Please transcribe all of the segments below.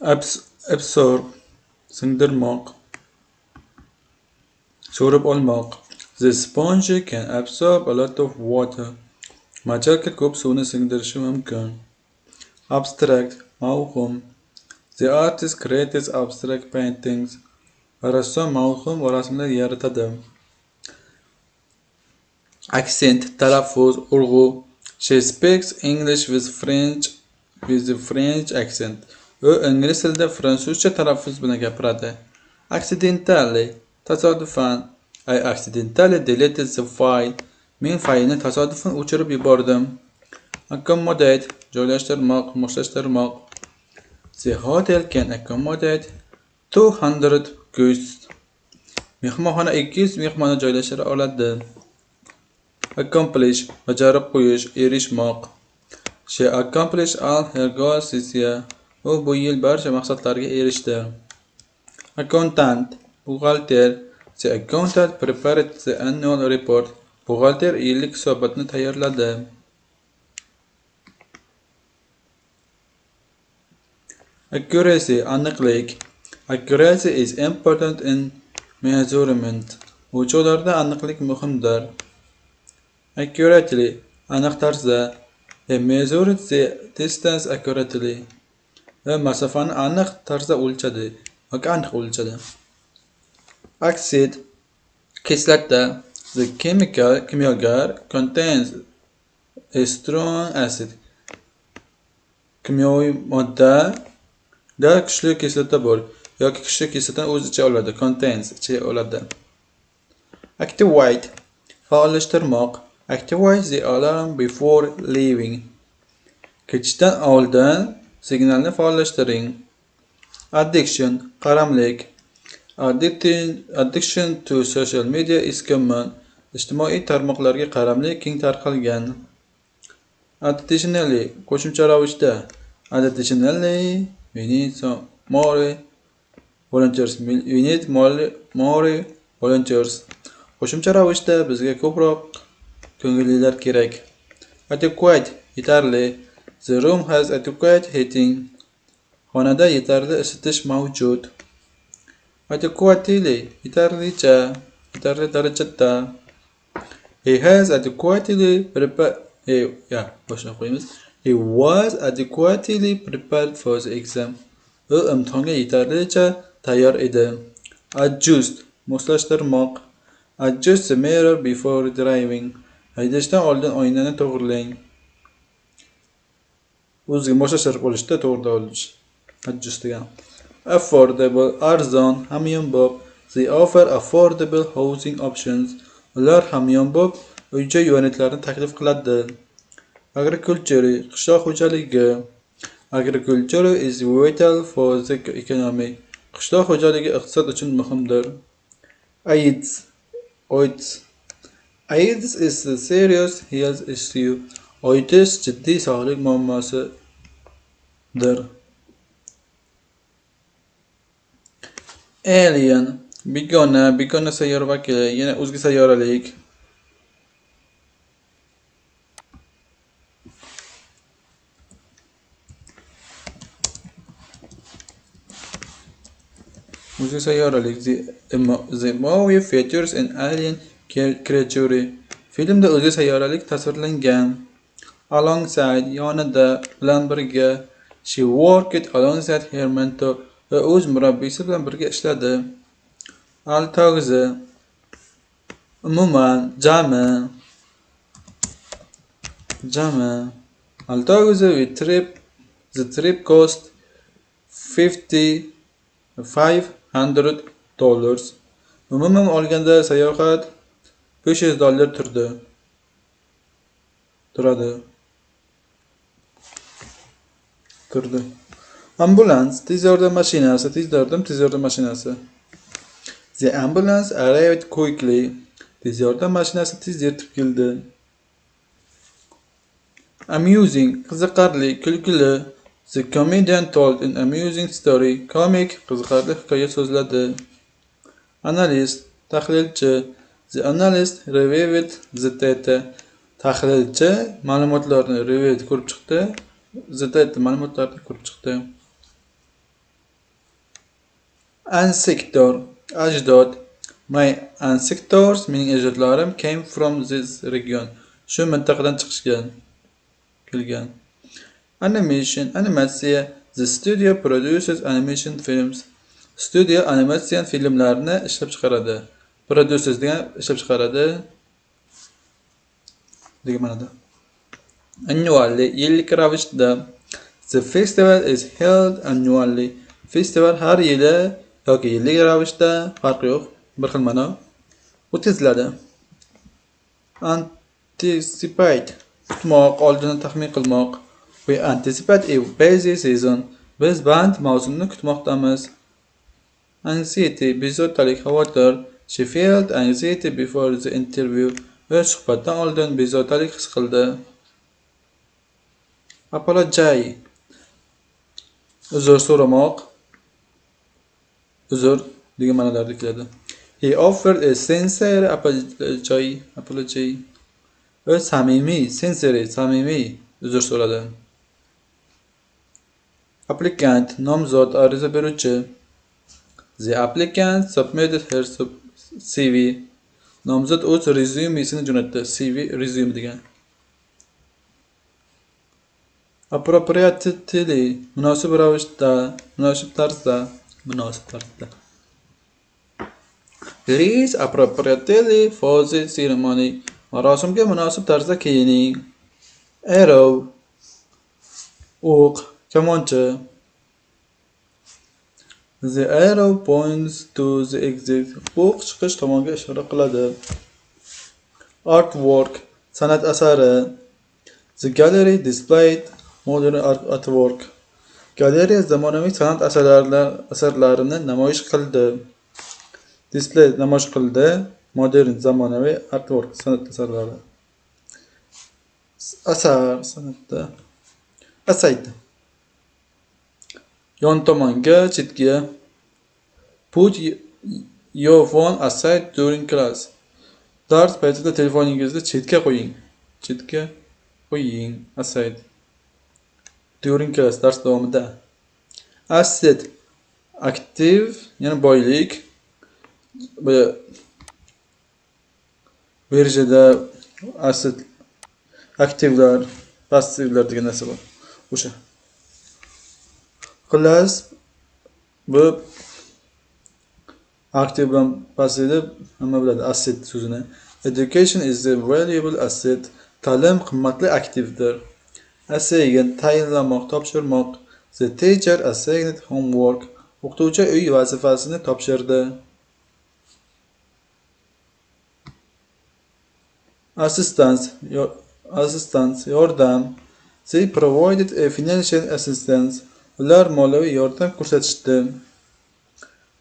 Absorb, singdirmoq, so'rib olmoq. The sponge can absorb a lot of water. Machalka ko'p suvni singdirishi mumkin. Abstract, mavhum. The artist creates abstract paintings. Rassom mavhum rasmlar yaratadi. Accent, talaffuz, urg'u. She speaks English with a French accent. U ingliz tilida fransuzcha talaffuz bilan gapiradi. Accidentally, tasodifan. I accidentally deleted the file. Men faylni tasodifan o'chirib yubordim. Accommodate, joylashtirmoq, moslashtirmoq. The hotel can accommodate 200 guests. Mehmonxona 200 mehmonni joylashtira oladi. Accomplish, bajarib qo'yish, erishmoq. She accomplished all her goals this year. U bu yil barcha maqsadlarga erishdi. Accountant, buxgalter. The accountant prepared the annual report. Buxgalter yillik hisobotni tayyorladi. Accuracy, aniqlik. Accuracy is important in measurement. O'lchovlarda aniqlik muhimdir. Accurately, aniq tarzda. He measured the distance accurately. Va masofani aniq tarzda o'lchadi yoki aniq o'lchadi. Acid, kislota. The chemical, kimyogar, contains a strong acid. Kimyoviy moddada kuchli kislota bor yoki kuchli kislotani o'z ichiga oladi. Contains, ichiga oladi. Activate, faollashtirmoq. Activate the alarm before leaving. Ketishdan oldin signalni faollashtiring. Addiction, qaramlik. Addiction to social media is common. Ijtimoiy tarmoqlarga qaramlik keng tarqalgan. Additionally, qo'shimcha ravishda. Additionally, we need some more volunteers. We need more volunteers. Qo'shimcha ravishda bizga ko'proq ko'ngillilar kerak. Adequate, yetarli. The room has adequate heating. Xonada yetarli isitish mavjud. Adequately, yetarlicha, yetarli darajada. He has adequately prepared. Boshdan qo'yamiz. He was adequately prepared for the exam. U imtihonga yetarlicha tayyor edi. Adjust, moslashtirmoq. Adjust the mirror before driving. Haydashdan oldin oynani to'g'rilang. O'ziga moslashtirib olishda to'g'ri olish. Adjust degan. Affordable, arzon, hamyonbop. They offer affordable housing options. Ular hamyonbop uy-joy variantlarini taklif qiladi. Agriculture, qishloq xo'jaligi. Agriculture is vital for the economy. Qishloq xo'jaligi iqtisod uchun muhimdir. AIDS, AIDS. AIDS is a serious health issue. AIDS jiddiy sog'liq muammosidir. Alien, begona, begona sayyora vakili, yana o'zga sayyoralik. O'zga sayyoralik. The movie features an alien creature. Filmda o'zga sayyoralik tasvirlangan. Alongside, yonida, bilan birga. She worked alongside her mentor. Va o'z murabbiysi bilan birga ishladi. Altogether, umuman, jami. Jami. Altogether, the trip cost $5,500. Umuman olganda sayohat $500 turdi. Turadi. Turdi. Ambulans, tez yordam mashinasi, tez yordam, tez yordam mashinasi. The ambulance arrived quickly. Tez yordam mashinasi tez yetib keldi. Amusing, qiziqarli, kulgili. The comedian told an amusing story. Komik qiziqarli hikoya so'zladi. Analyst, tahlilchi. The analyst reviewed the data. Tahlilchi ma'lumotlarni reviewed ko'rib chiqdi. The data ma'lumotlarni ko'rib chiqdi. Ancestor, ajdod. My ancestors, mening ajdodlarim, came from this region. Shu mintaqadan chiqishgan, kelgan. Animation, animatsiya. The studio produces animation films. Studiya animatsion filmlarni ishlab chiqaradi. Produces degan ishlab chiqaradi degan ma'noda. Annually, yillik ravishda. The festival is held annually. Festival har yili yoki yillik ravishda, farqi yo'q, bir xil ma'no, o'tkaziladi. Anticipate, kutmoq, oldindan taxmin qilmoq. We anticipate a busy season. Biz band mavsumni kutmoqdamiz. Anxiety, bezovtalik, xavotir. She felt anxiety before the interview. U suhbatdan oldin bezovtalik his qildi. Apologize, uzr so'ramoq, uzr degan ma'nolarda keladi. He offered a sincere apology. Apology. U samimiy, sincere, samimiy uzr so'radi. Applicant, nomzod, ariza beruvchi. The applicant submitted her CV. Nomzod o'z rezyumesini jo'natdi. CV, rezyume degan. Appropriately, munosib ravishda, munosib tarzda, munosib tarzda. Dress appropriately for the ceremony. Marosimga munosib tarzda kiyining. Arrow, o'q, kamoncha. The arrow points to the exit. O'q chiqish tomonga ishora qiladi. Artwork, san'at asari. The gallery displayed modern artwork. Galereya zamonaviy san'at asarlarini namoyish qildi. Display namoyish qildi. Modern, zamonaviy, artwork, san'at asarlari. Asar san'atda. Aside. Yon tomonga, chetga. Put your phone aside during class. Dars paytida telefoningizni chetga qo'ying. Chetga qo'ying. Aside. During class, dars davomida. Asset, aktiv, ya'ni boylik. Bu birjada asset, aktivlar, passivlar degan narsa bor. O'sha. Xullas, bu aktiv bilan passivni hamma biladi, asset so'zini. Education is a valuable asset. Ta'lim qimmatli aktivdir. Assign, tayinlamoq, topshirmoq. The teacher assigned homework. O'qituvchi uy vazifasini topshirdi. Assistance, assistance, yordam. They provided a financial assistance. Ular moliyaviy yordam ko'rsatishdi.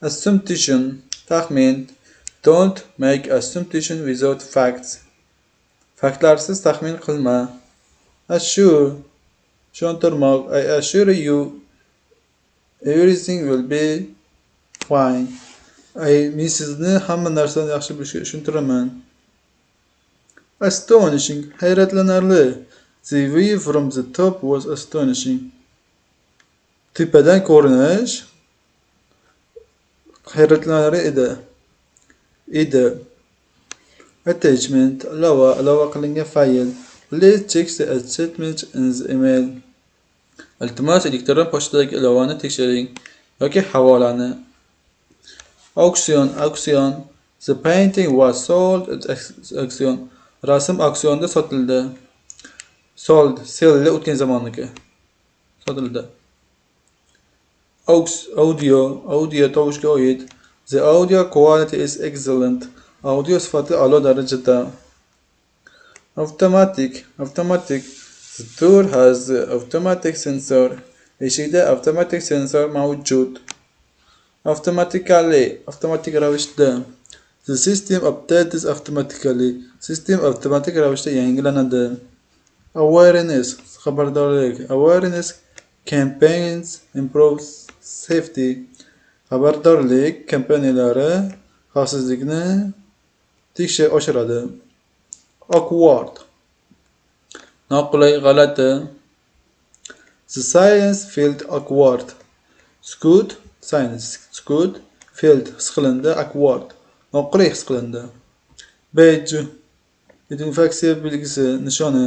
Assumption, taxmin. Don't make assumption without facts. Faktlarsiz taxmin qilma. Assure, ishontirmoq. I assure you everything will be fine. Men sizni hamma narsani yaxshi bo'lishiga ishontiraman. Astonishing, hayratlanarli. The view from the top was astonishing. Tepadan ko'rinish hayratlanarli edi. Edi. Attachment, ilova, ilova qilingan fayl. Please check the attachment in the email. Iltimos, elektron pochtadagi ilovani tekshiring yoki havolani. Auksion, auksion. The painting was sold at auction. Rasm auksionda sotildi. Sold, sell o'tgan zamonniki. Sotildi. Audio, audio tovushga oid. The audio quality is excellent. Audio sifati a'lo darajada. Automatic, automatic. The door has the automatic sensor. Eshikda avtomatik sensor mavjud. Automatically, avtomatik ravishda. The system updates automatically. System avtomatik ravishda yangilanadi. Awareness, xabardorlik. Awareness campaigns improve safety. Xabardorlik kampaniyalari xavfsizlikni tekshirib oshiradi. Awkward, noqulay, g'alati. The silence felt awkward. Sukut, silence, sukut. Felt, his qilindi. Awkward, noqulay his qilindi. Badge, identifikatsiya belgisi, nishoni.